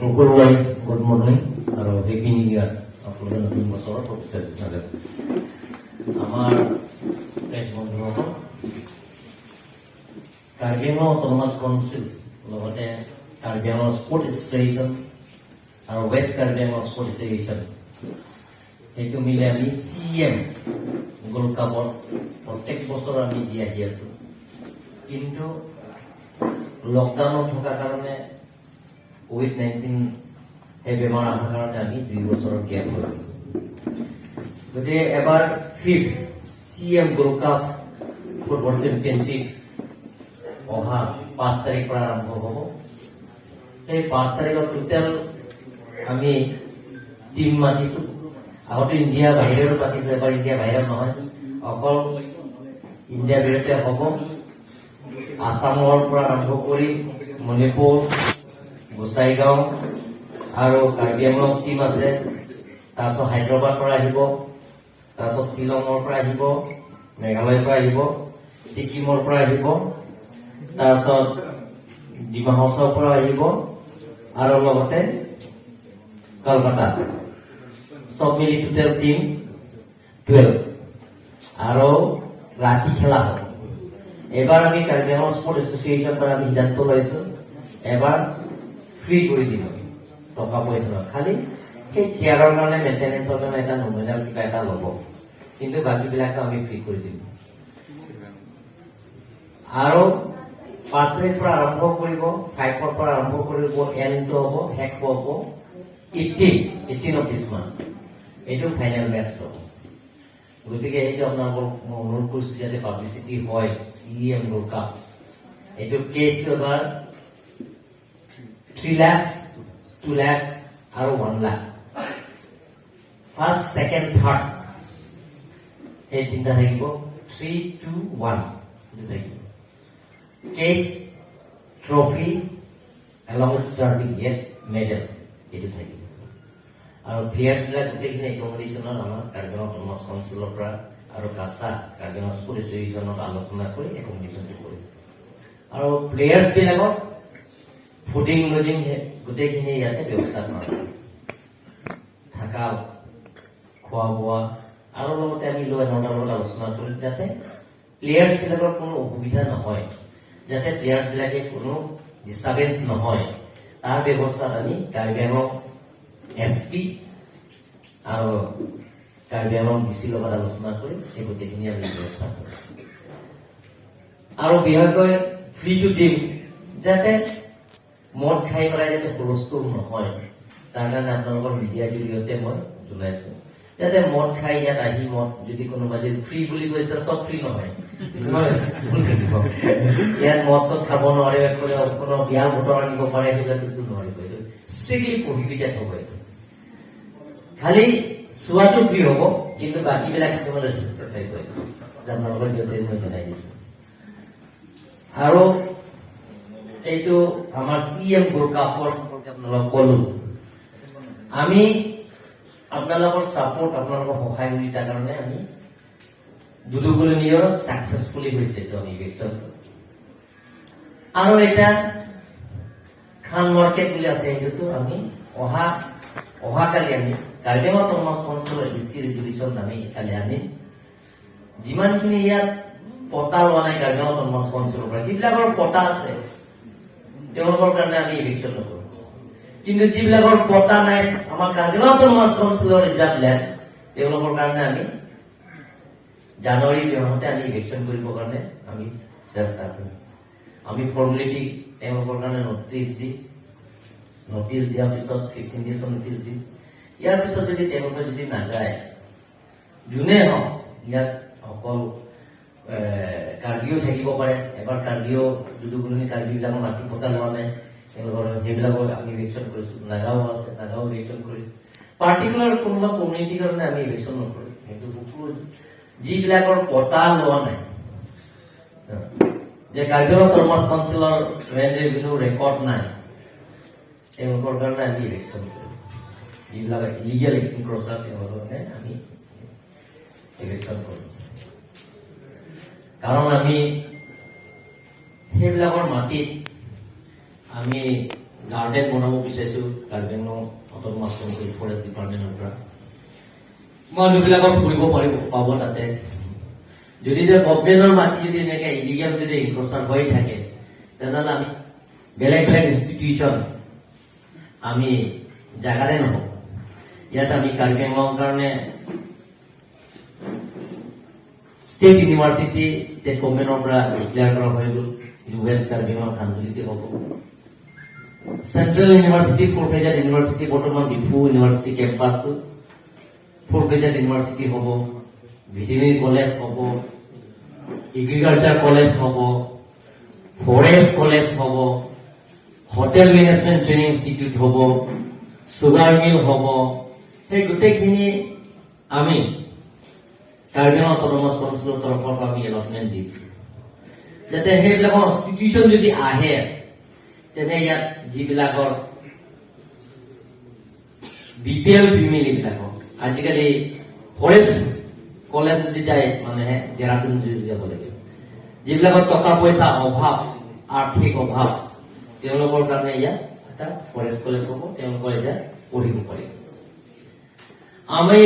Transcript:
সকলোলৈ good morning আৰু happy new ইয়াৰ। আপোনালোকে নতুন বছৰৰ শুভেচ্ছা জনালোঁ। আমাৰ প্ৰেছ বন্ধুসকল, কাৰ্বি আংলং অট'নমাছ কাউন্সিল, লগতে কাৰ্বি আংলং স্পৰ্ট এছ'চিয়েশ্যন আৰু West Karbi Anglong sport association, সেইটো মিলি আমি চি এম গোল্ড কাপত প্ৰত্যেক বছৰ আমি দি আহি আছো। কিন্তু লকডাউনত থকাৰ কাৰণে, কোভিড-19 সেই বেমাৰ অহাৰ কাৰণে আমি 2 বছৰৰ গেপ হৈ গৈছো। গতিকে এবাৰ fifth CM gold cup football championship অহা 5 তাৰিখৰ পৰা আৰম্ভ হ'ব। সেই 5 তাৰিখত টোটেল আমি টিম মাতিছো। আগতে ইণ্ডিয়া বাহিৰৰো পাতিছো, এবাৰ ইণ্ডিয়া বাহিৰত নহয়, অকল ইণ্ডিয়া ভিতৰতে হ'ব। আছামৰ পৰা আৰম্ভ কৰি মণিপুৰ, গোসাইগাঁও আৰু কাৰ্বি আংলং টিম আছে। তাৰপিছত হায়দৰাবাদ পৰা আহিব, তাৰপিছত শ্বিলঙৰ পৰা আহিব, মেঘালয়ৰ পৰা আহিব, ছিকিমৰ পৰা আহিব, তাৰপিছত ডিমা হাছাওৰ পৰা আহিব আৰু লগতে কলকাতা, চব মিলি টোটেল টিম 12 আৰু ৰাতি খেলা হ'ব। এবাৰ আমি কাৰ্বি আংলং স্পৰ্ট এছ'চিয়েশ্যন পৰা আমি সিদ্ধান্ত লৈছো, এবাৰ ফ্ৰী কৰি দিম আমি। টকা পইচা নহয়, খালি সেই চেয়াৰৰ কাৰণে, মেইনটেনেন্সৰ কাৰণে এটা নমিনেল কিবা এটা ল'ব, কিন্তু বাকীবিলাকো আমি ফ্ৰী কৰি দিম। আৰু 5 তাৰিখ পৰা আৰম্ভ কৰিব, 5ৰ পৰা আৰম্ভ কৰিব, এণ্ডটো হ'ব, শেষ হ'ব 18 অফ this month. এইটো ফাইনেল মেটচ হ'ব। গতিকে সেইটো আপোনালোকক মই অনুৰোধ কৰিছো যাতে পাব্লিচিটি হয়। চি এম গোল্ড কাপ এইটো কেছ এবাৰ 3 লাখ, 2 লাখ আৰু 1 লাখ, ফাৰ্ষ্ট, ছেকেণ্ড, থাৰ্ড এই তিনিটা থাকিব। থ্ৰী, টু, ওৱান এইটো থাকিব। Cash trophy along with certificate, medal এইটো থাকিব। আৰু প্লেয়াৰ্ছবিলাক গোটেইখিনি একমডেশ্যনত আমাৰ কাৰ্বি আংলং অট'নমাছ কাউন্সিলৰ পৰা আৰু কাছা, কাৰ্বি আংলং স্পৰ্ট এছ'চিয়েশ্যনত আলোচনা কৰি একমডেশ্যনটো কৰিম। আৰু প্লেয়াৰ্ছবিলাকক ফুডিং, লজিং গোটেইখিনি ইয়াতে ব্যৱস্থা কৰা হ'ব, থকা, খোৱা বোৱা। আৰু লগতে আমি ল এণ্ড অৰ্ডাৰ লগত আলোচনা কৰিম যাতে প্লেয়াৰ্ছ বিলাকৰ কোনো অসুবিধা নহয়, যাতে প্লেয়াৰ্ছ বিলাকে কোনো ডিষ্টাৰ্বেঞ্চ নহয়, তাৰ ব্যৱস্থাত আমি কাৰ্বি আংলং এছ পি আৰু কাৰ্বি আংলং ডি চিৰ লগত আলোচনা কৰি এই গোটেইখিনি আমি ব্যৱস্থা কৰিম। আৰু বিশেষকৈ ফ্ৰীটো দিম যাতে মদ খাই পেলাই যাতে হুলস্থুল নহয়, তাৰ কাৰণে আপোনালোকৰ মিডিয়াৰ জৰিয়তে মই জনাইছো, যাতে মদ খাই ইয়াত আহি মদ যদি কোনোবা যদি ফ্ৰী বুলি কৈছে, চব ফ্ৰী নহয়, কিছুমান restriction থাকিব। ইয়াত মদ চদ খাব নোৱাৰে, কোনো বিয়া বতৰ আনিব পাৰে, সেইবিলাকতো নোৱাৰিব। এইটো ষ্ট্ৰিক্টলি প্ৰহিবিটেড হ'ব। এইটো খালি চোৱাটো ফ্ৰী হ'ব, কিন্তু বাকীবিলাক কিছুমান ৰেষ্ট্ৰিক্টেড থাকিব। এইটো আপোনালোকৰ জৰিয়তে মই জনাই দিছো। আৰু এইটো আমাৰ চি এম গোল্ড কাপৰ সম্পৰ্কে আপোনালোকক ক'লো। আমি আপোনালোকৰ ছাপৰ্ট, আপোনালোকৰ সহায় সহযোগিতাৰ কাৰণে আমি দুদুগুলনিও ছাকচেছফুলি হৈছে এইটো আমি ইভেকশ্যন। আৰু এটা খান মাৰ্কেট বুলি আছে, সেইটোতো আমি অহাকালি আমি কাৰ্বি আংলং অট'নমাছ কাউন্সিলৰ ই চি ৰেজুলেশ্যন আমি কালি আনিম। যিমানখিনি ইয়াত পটা লোৱা নাই কাৰ্বি আংলং অট'নমাছ কাউন্সিলৰ পৰা, যিবিলাকৰ পটা আছে তেওঁলোকৰ কাৰণে আমি ইভিকশ্যন নকৰো। কিন্তু যিবিলাকৰ পটা নাই, আমাৰ কাৰ্বি আংলং অট'নমাছ কাউন্সিলৰ ৰিজাৰ্ভ লেণ্ড, তেওঁলোকৰ কাৰণে আমি জানুৱাৰী মাহতে আমি ইভিকশ্যন কৰিবৰ কাৰণে আমি চেষ্টা কৰিম। আমি ফৰ্মেলিটি তেওঁলোকৰ কাৰণে নটিচ দিম। নটিচ দিয়াৰ পিছত 15 ডেজৰ নটিচ দিম। ইয়াৰ পিছত যদি তেওঁলোকে যদি নাযায়, যোনে হওক, ইয়াত অকল কাৰ্বিও থাকিব পাৰে। এবাৰ কাৰ্বিও, দুদুগুলনি কাৰ্বিবিলাকৰ মাটি পটা লোৱা নাই, তেওঁলোকৰ সেইবিলাকো আমি ইভিকশ্যন কৰিছো। নাগাও আছে, নাগাও ইভিকশ্যন কৰিছো। পাৰ্টিকুলাৰ কোনোবা কমিউনিটিৰ কাৰণে আমি ইভিকশ্যন নকৰো। সেইটো সকলো যিবিলাকৰ পটা লোৱা নাই, যে কাৰ্বি আংলং অট'নমাছ কাউন্সিলৰ লেণ্ড ৰেভিনিউ ৰেকৰ্ড নাই, তেওঁলোকৰ কাৰণে আমি ইভিকশ্যন কৰোঁ। যিবিলাক ইলিগেল ইনক্ৰচাৰ, তেওঁলোকৰ কাৰণে আমি ইভিকশ্যন কৰোঁ। কাৰণ আমি সেইবিলাকৰ মাটিত আমি গাৰ্ডেন বনাব বিচাৰিছোঁ Karbi Anglong autonomous council forest ডিপাৰ্টমেণ্টৰ পৰা। মানুহবিলাকক ফুৰিব পাৰিব পাব তাতে। যদি এতিয়া গভমেণ্টৰ মাটি যদি এনেকে ইলিগেল যদি ইনক্ৰচাৰ হৈ থাকে, তেনেহ'লে আমি বেলেগ বেলেগ ইনষ্টিটিউশ্যন আমি জাগাতে নহ'ব। ইয়াত আমি কাৰ্বি আংলঙৰ কাৰণে ষ্টেট ইউনিভাৰ্চিটি ষ্টেট গভমেণ্টৰ পৰা ডিক্লেয়াৰ কৰা হৈ গ'ল। ৱেষ্ট কাৰ্বি আংলং খানজুলিতে হ'ব। Central university, full fledged university, বৰ্তমান ডিফু ইউনিভাৰ্চিটি কেম্পাছটো ফুল ফ্লেজেড ইউনিভাৰ্চিটি হ'ব, ভেটেৰিনেৰী কলেজ হ'ব, এগ্ৰিকালচাৰ কলেজ হ'ব, ফৰেষ্ট কলেজ হ'ব, হোটেল মেনেজমেণ্ট ট্ৰেইনিং ইনষ্টিটিউট হ'ব, চুগাৰ মিল হ'ব। সেই গোটেইখিনি আমি কাৰ্বি আংলং অট'নমাছ কাউন্সিলৰ তৰফৰ পৰা আমি এলটমেণ্ট দিম, যাতে সেইবিলাকৰ ইনষ্টিটিউশ্যন যদি আহে, তেনে ইয়াত যিবিলাকৰ বিপিএল ফেমিলিবিলাকক আজিকালি ফৰেষ্ট কলেজ যদি যায়, মানুহে দেৰাদুন যদি যাব লাগিব। যিবিলাকৰ টকা পইচা অভাৱ, আৰ্থিক অভাৱ, তেওঁলোকৰ কাৰণে ইয়াত এটা ফৰেষ্ট কলেজ হ'ব, তেওঁলোকৰ এতিয়া পঢ়িব পাৰিব। আমি